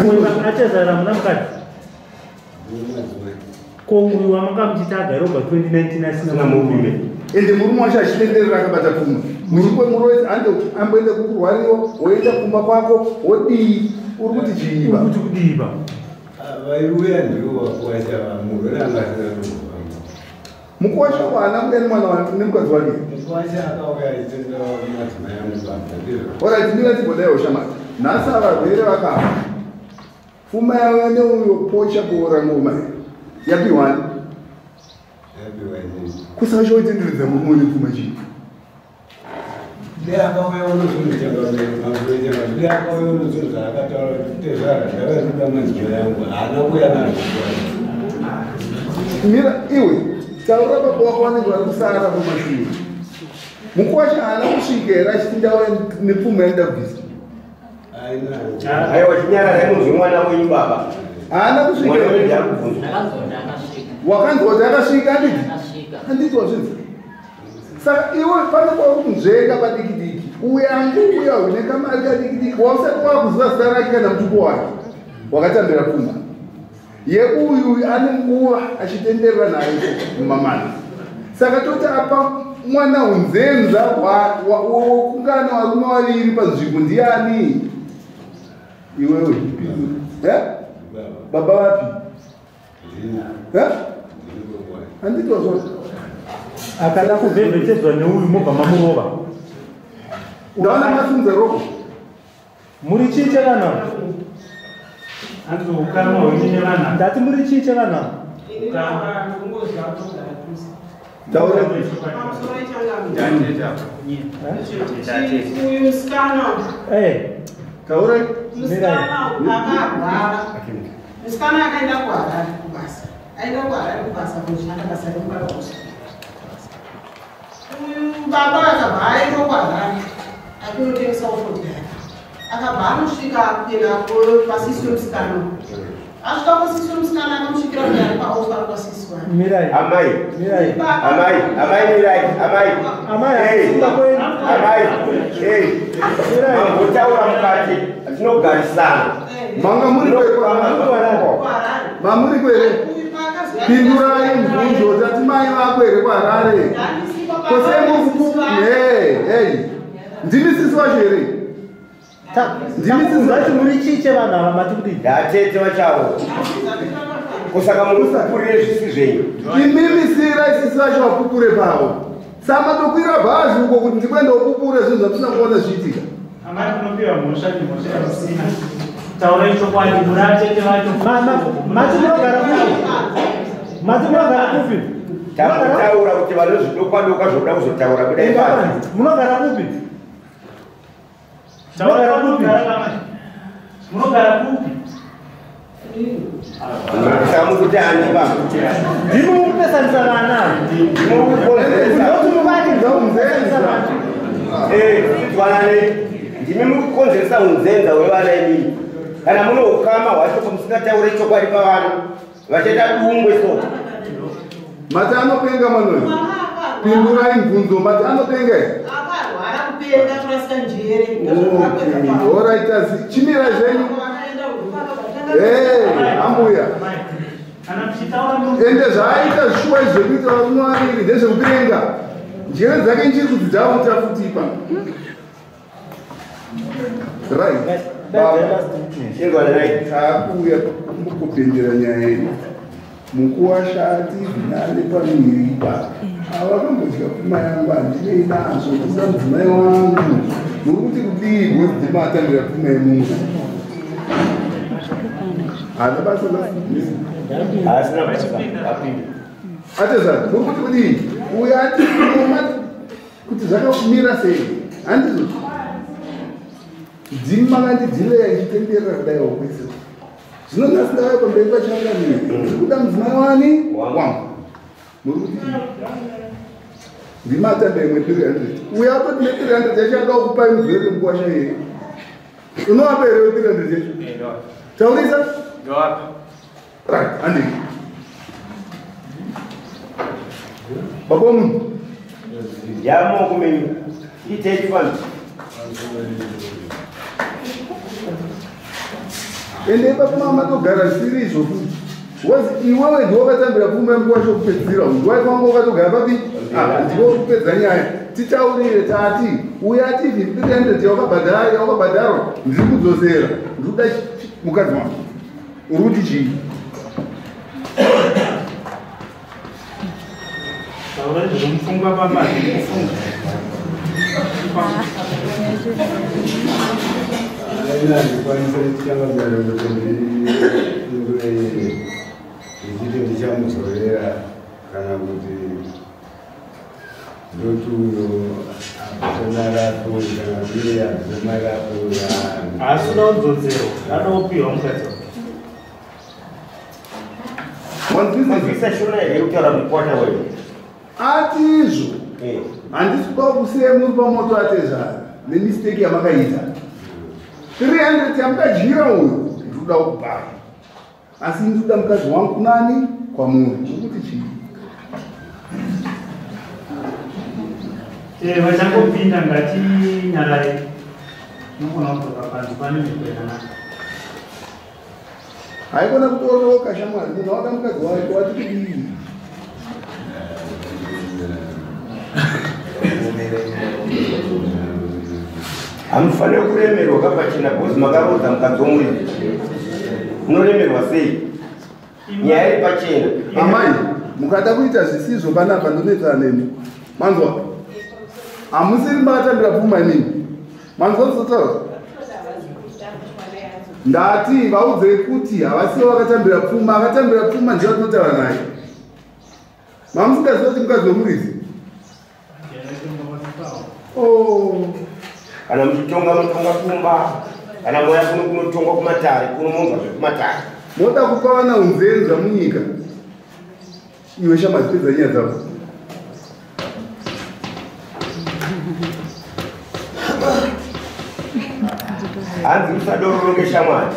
Uyu achazara muna mukadzi. Ko uyu wamanga muchiti agarobva 2019 asina murume.
Ende murume wacho achitenderera akabata pfuma. Muchikwe muroyi ande amboenda kukurwariwa, woenda kumba kwako, wodii? Uri kuti chii ba?
Uri kuti kudii ba?
Vaiuya ndivo vakwasha murwere anga asina kumbofamba.
Mukwasha haana kuuya nemwana wake nemukadzi wake.
Mukwasha akauya achitendera madzimai angu baba ndizvo.
Alright, ndingatibodaiwo shamari. Nhasi avarwere vakafa. Pfuma yavo neuyo pocha kuora ngoma. Yapiwani?
Yapiwa inini.
Kusaka choitenderedza murume nepfuma chii?
Dai akauya unozondichanga dai akauya unozonzi akataura kuti tezvara ndakazvida madzimai angu haana kuuya nazvo.
Mira iwe taura baba wako vanenge vari kusara kumashure. Mukwasha haana kusvika here achiti ndauya nepfuma yandaida kubvisa?
Aiwa, chinyararai munzwe mwana wenyu baba.
Haana kusvika.
Mwana wenyu ndiari kubvunzwa.
Wakanzwa kuti akasvika handiti? Handiti wazvinzwa? Saka iwe pane kwauri kunzvenga padiki diki. Uya uya une kamari kadiki diki wausati wakuziva zita rake kana mutupo wake. Wakatambira pfuma. Yeuyu ane nguva achitenderera naye mumamana. Saka toti apa mwana unzenza wokungana varume vaviri panzvimbo ndiani? Iwewe. Baba vapi? Handiti wazvona?
Akada kuvhevhetedzwa neuyu mobva mamurova.
Ndaona masunza roko.
Muri chii chevanhu?
Hanzi ukama hwenyu nevanhu.
Ndati muri chii chevanhu?
Taura.
Uyu musikana.
Taura.
Musikana akarwara. Musikana akaenda kuHarare kubasa. Aenda kuHarare kubasa kunoshanda basa remubara usu. Uyu baba akabva aenda kuHarare achinotengesa fodya yake. Akabva anosvika kuenda pasisi wemusikana. Asvika pasisi wemusikana akamusvikira kuti ari paofa ari kwasisi wake.
Mirai.
Amai.
Mirai.
Amai, amai mirai, amai.
Amai,
Hey.
simba kwenyu.
Amai. Hey. Mambotaura mukati tinogarisana.
Manga muri Mamuri kwere. Pindurai mubvunzo tati mai vako here kuHarare. Kose muri hey, hey. Ndimi sisi wacho here? Ndimi sisi
Takuti muri chii chevanhu ava mati kudii?
Ndatete vachavo. Kusaka muri kupurire zvisi zvenyu.
Imimi sirai sisi vacho vapupure pavo. Samatokwira bhazi uko kuti ndikuenda kupupure zvinhu zvatisina kuona zvichiitika.
Amai munopiwa mhosva nemhosva yamusina. Taurai chokwadi muri atete vacho.
Mati munogara kupi? Mati munogara kupi?
Takutaura kuti vanozvidokwa-dokwa zvoda kuzotaura kudai bhazi.
Munogara kupi?
Taurai munogara amai. Munogara kupi?
Saka mukuti ani baba?
Ndimi mukupesanisa vana.
Ndimi
Ndoti muvake
unzenza.
Eh, twanane. Ndimi mukukonzeresa unzenza hwevana imimi. Kana mune ukama hwacho musingataure chokwadi pavana. Vachaita dungwe so.
Mati anopenga manoyo. Pindurai mubvunzo mati anopenga here?
Akarwara kupenga kurasika njere.
Okay, alright, asi chimirai zvenyu. Hey, ambuya.
Kana muchitaura muri
Ende zvaaita zvishuwa izvi zvekuita varume vaviri ndezvekupenga. Njere dzake nchiri kuti dzakuta futi ipa. Right. Baba.
Ingwanai.
Taakuuya kumbokupindira nyaya yedu. Mukuwasha ati nane pamiri ipa. Ava kambodya pfuma yangu handinei nazvo kuda mudzimai wangu. Muri kuti kudii because ndima atambira pfuma yemunhu. Haana basa la.
Asina basa. Apinde.
Atezana, muri kuti kudii? Uyo ati pfuma kuti zvakamira sei? Handizvo. Ndimi makandidhileya ichitenderera kudai wakwese. Zvino nhasi ndauya pamberi pachangamire. Ndiri kuda mudzimai wani? Wangu. Muri kuti ndimi atamba imwe 300. Uyo atoti ne 300 yacho anoda kukupai mudzorere mukuwasha here? Unovapa here we 300 yacho? Taurisa?
Ndowapa.
Right, handei. Baba womunhu.
Yamoko menyu. Itei chifambi.
Ende ipapo mamatogara zvisiri izvo futi. Wazi iwewe ndiwe wakatambira pfuma yemukuwasha wekupedzisira. Ndiwe wanga wakatogara papi? Ah, ndiwe wekupedza nyaya. Titaurire tati uya ati 300 yakabhadhara yakabhadharwa ndiri kudzosera. Ndiri kuda mukadzi wangu. Uri kuti chii?
Taurai zvomupfungwa baba zvinofunga.
Aina ndikwanisa changagara kuti ndipindure ndichiti ndichamudzorera kana kuti ndoti uyo abvise mari apiwe kana kuti iye abvise mari apiwe.
Haasi kuda kudzodzerwa, ada kupiwa mukadzi wake.
Manzwisa shona here kutaura mukwata wedu?
Ati izvo. Handisi kuda kusiya muri pamoto atezvara nemisteki yamakaita. 300 yamukadyira uyu ndiri kuda kukupai. Asi ndiri kuda mukadzi wangu kunani? Kwamuri. Muri kuti chii?
Vachangopinda ngatinyarai. Unogona kudzoka panze pane mhiko yakanaka.
Haikona kutoroka shamwari, munhu wada mukadzi wake wati kudii?
Hamufaniri kuremerwa kapachena bhozi makarodza mukadzi womuridzi. Munoremerwa sei? Nyaya iri pachena.
Amai, mukada kuita zvisizvo panapa ndonetsana nemi. Manzwa? Hamusiri makatambira pfuma inini. Manzwa ndizotaura? Ndati vaudzei kuti havasivo vakatambira pfuma, akatambira pfuma ndiye watinotaura naye. Mamusingazivi kuti mukadzi wemuridzi? Oh.
Kana muchitonga munotonga kumba, kana moya kuno kunotongwa kumatare, kuno monzwa zvekumatare.
Moda kupa vana unzenza munyika. Iwe shamwari pedza nyaya dzako.
Hanzi usadororonge shamwari.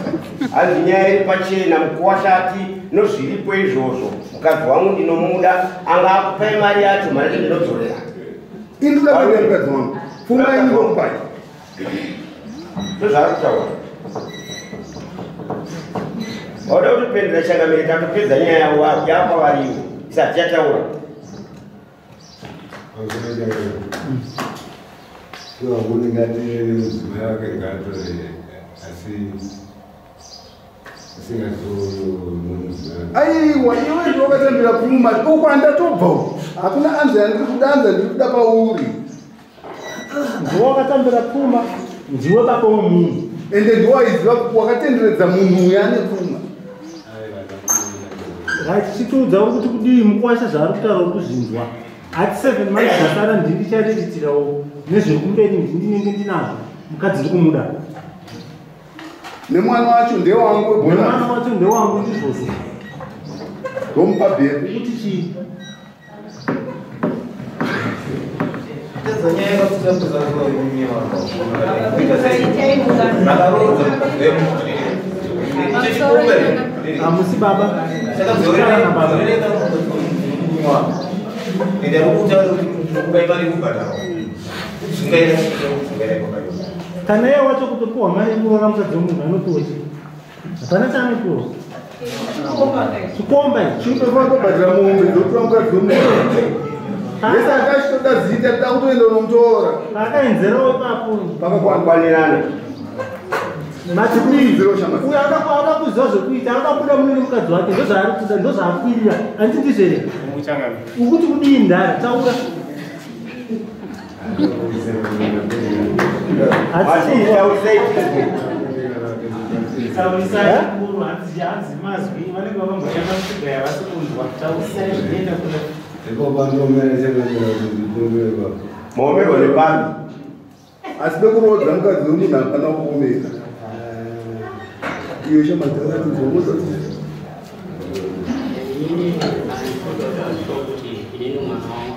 Hanzi nyaya iri pachena mukuwasha ati nozviripo izvozvo. Mukadzi wangu ndinomuda anga akupai mari yacho mari yacho ndinodzorera.
Indinoda kuenda mukadzi wangu. Pfuma ini ndokupai.
Ndozvaari kutaura. Wauda kutopendera changamire tatopedza nyaya yavo yakwavariwo isati yataura.
Aiwa iwe ndiwe wakatambira pfuma uko handatobva uko hakuna anza yandiri kuda anza ndiri kuda pauri.
Ndiwe wakatambira pfuma ndiwe baba wemunhu.
Ende ndiwe waiziva wakatenderedza munhu uya ane pfuma.
Right, chitiudza uri kuti kudii mukwasha zvaari kutaura uri kuzvinzwa. Ati 7 months dzasara ndini ndichaririritirawo nezviri kumberi ndini ndinenge ndinazvo mukadzi ndiri kumuda.
Nemwana wacho ndewangu webonus.
Nemwana wacho ndewangu ndizvozvo.
Ndomupa bheri.
Ukuti chii? Hamusi baba. Kana iye wacho kutopiwa mari yekuroora mukadzi wemunhu anopiwa chii? Hapana chaanopiwa. Chikomba ichi.
Chinofanira kubhadhara mombe dzokutora mukadzi wemunhu. Vese akachitoda zita toda kutoenda unomutora.
Akaenzerawo ipapo.
Pakakwanirana.
Mati kudii? Uyo anoda kuziva zvekuita, anoda kubuda mune nemukadzi wake, ndozvaari kuda, ndozvaakwirira. Handiti ndizvo here? Ukuti kudii ndari? Taura.
Taurisai mukuru hanzi hanzi mazwi vanenge vakamboshanda kusvika havasi kunzwa. Taurisai zvinoenda kune
Maomerwa nepapi?
Asi pekuroodza mukadzi wemunhu hapana kuomera. Iyo shamadharatinzwa mozati.
Inini kuti inini mwana wangu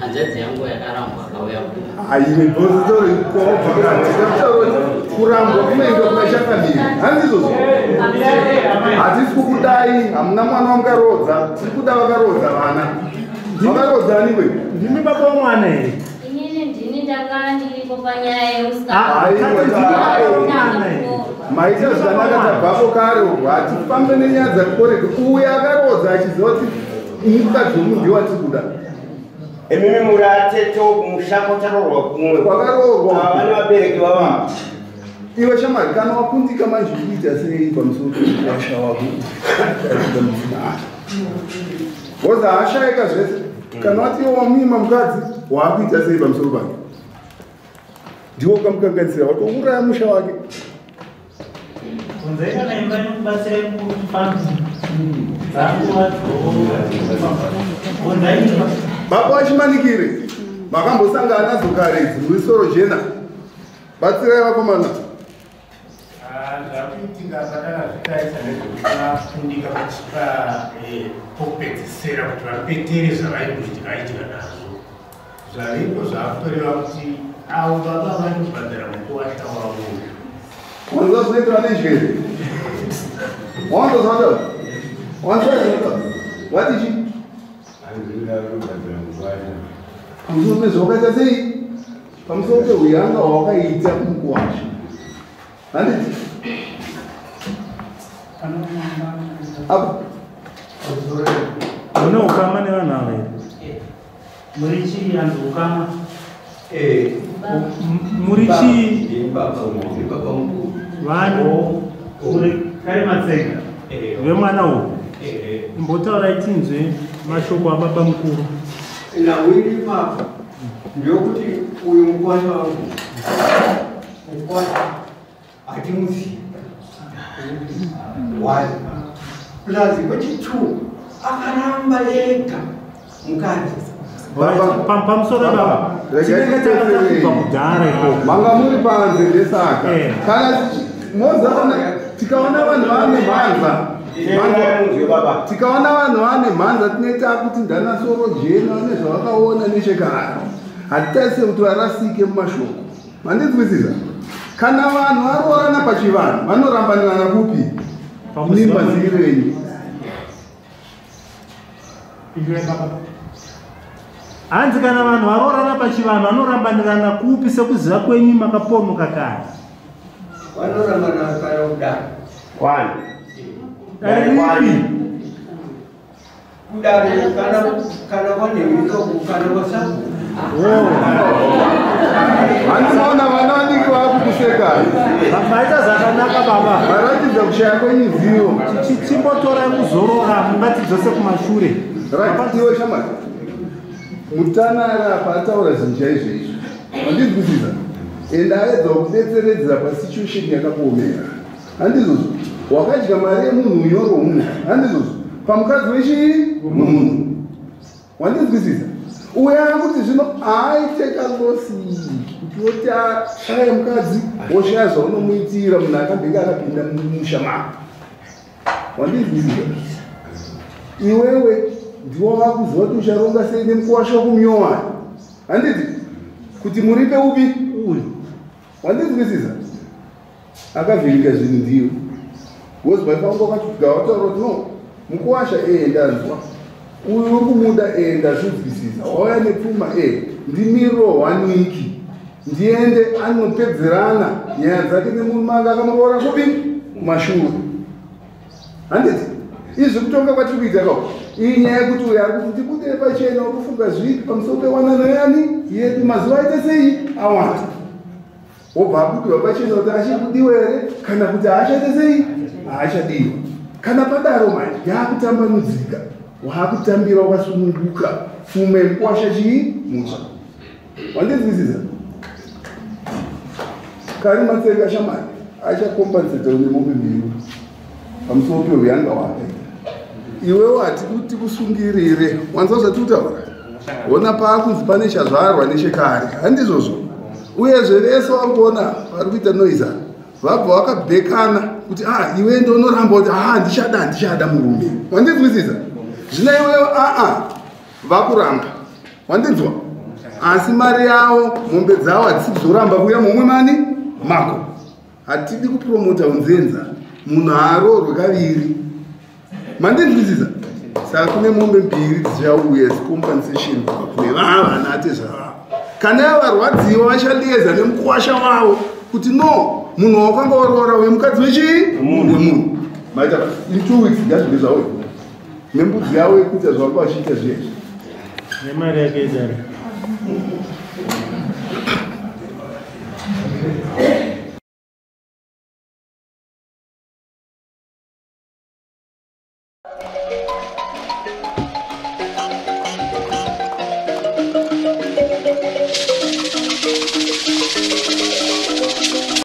hanzvadzi yangu yakarambwa akauya kuno.
Aiwe bhozitori kurambwa kunoendwa kuna shakamiri. Hanzi izvozvo. Hatisi kukudai, hamuna mwana wamukaroodza, tiri kuda vakaroodza vana. Vakaroodza ani we?
Ndimi baba womwana here?
Inini ndini ndanga ndiripo panyaya yemusikana.
Maita zvakanaka tabvapo kare uko hatifambe nenyaya dzakoreke. Uya akaroodza achiziva kuti mukadzi wemunhu ndiye watiri kuda.
Imimi muri atete kumusha kwacharoorwa kumwe.
Kwakaroorwa.
Vane vabereki vava.
Iwe shamwari kana wakundika manje kuita sei pamusoro pekuwasha wako? Woza ashaika zvese. Kana wati iwe wamuima mukadzi waakuita sei pamusoro pake? Ndiwo ukamukanganisira watouraya musha wake.
Kunze kana imba inokubatsirai kufamba. Dzanguva dzo.
Baba vachimanikire makambosangana nadzo kare idzi muri soro jena. Batsirai vakomana.
Zvakuitika patakazvitarisa ndezvekuti vafundika pokupedzisira kuti vapetere zvavaimboitika nazvo. Zvaripo zvakutoreva kuti avo baba vari kubhadhara mukuwasha wavo.
Wanzwa zvinoitwa nenjere. Wanzwa zvinoitwa. Wanzwa zvinoitwa. Wati chii? Pamusoro pezvawakaita sei? Pamusoro pehuyanga hwawakaita kumukuwasha. Handiti? Apo.
Mune ukama nevanhu ava here?
Muri chii hanzi ukama?
Muri chii? Vanhu
Uri kare matsenga.
Vemwana uyu. Imbotaurai tinzwe mashoko ababa mukuru.
Nawiri ipapo ndokuti uyu mukwasha wangu mukwasha hatimuzivi one plus wechi2 akaramba ega mukadzi.
Pamusoro baba chinenge chakatakurwa kudhara ikoko.
Manga muri panze ndesaka kana mozaona tikaona vanhu vane mhanza tikaona vanhu vane mhanza tinoita kuti ndanasoro jena nezvavakaona nechekare. Hatitarise kuti varasike mumashoko. Mandinzwisisa? Kana vanhu varoorana pachivanhu vanorambanirana kupi? Nemaziviro enyu.
Hanzi kana vanhu varoorana pachivanhu vanorambanirana kupi sekuziva kwenyu makapomoka kare?
Vanorambana kana kudare.
Kwani?
Dare ripi?
Kudare kana kwanhevika kana kwasabu.
Handimaona vana vadiki vakukuseka.
Maita zvakanaka baba.
Varatidza kushaya kwenyu zivo.
Chimbotorai kuzorora mungatidzose kumashure.
Right, iwe shamwari. Mutana ari apa ataura zvinhu chaizvo izvi. Mandinzwisisa? Ende aedza kudetseredzera pasituation yakakuomera. Handizvozvo. Wakadya mari yemunhu unyoro womunhu. Handizvozvo. Pamukadzi wechii? Munhu. Wandinzwisisa? Uya kuti zvino aite kalosi kuti woti ashaya mukadzi woshaya zvaunomuitira munhu akambenge akapinda mumusha mako. Wandinzwisisa? Iwewe ndiwo wakuziva kuti ucharonga sei nemukuwasha wokumuyowani. Handiti? Kuti muripe upi?
Uyu.
Wandinzwisisa? Akavhirika zvinhu ndiyo. Because vaifanira wakati wataura kuti no, mukuwasha ndanzwa. Uyu uri kumuda ndazvinzwisisa. Wauya nepfuma ndimiro 1 week. Ndiende anopedzerana nyaya dzake nemurume anga akamuroora kupi? Kumashure. Handiti? Izvi kutonga kwatiri kuita kako. Iyi nyaya yekuti uyu ari kuti ndibudire pachena uri kufunga zvipi pamusoro pewanano yani yedu mazuva aite sei awanda. Wobva abudirwa pachena kuti achiri kudiwa here kana kuti haachaite sei haachadiwa. Kana padaro manje yaakutambanudzika waakutambira wakasununguka pfuma yemukwasha chii mutsva. Wandinzwisisa? Kari matsenga shamwari achakompenseta nemombe mbiri pamusoro peuyanga hwakaita. Iwewo hatikuti kusungirire. Wanzwa zvatiri kutaura? Ona paakunzi pane chazvarwa nechekare. Handizvozvo. Uyezve vese vari kuona vari kuita noise vabva vakabhekana kuti iwe ndonoramba kuti handichada murume. Wandinzwisisa? Zvino iwewe vakuramba. Wandinzwa? Asi mari yavo mombe dzavo hadzisi kuzoramba kuuya mumwe mani mako. Hatidi kupromota unzenza. Munhu haaroorwe kaviri. Mandinzwisisa? Saka kune mombe mbiri dzichauya compensation kubva kune vana atezvava. Kana varwadziwa vachalieza nemukuwasha wavo kuti no munhu wakanga waroora uye mukadzi wechii? Wemunhu. Maita in 2 weeks ngazvive zvauya. Nembudzi yavo yekuita zvavanga vachiita zviya izvi.
Nemari yake idare.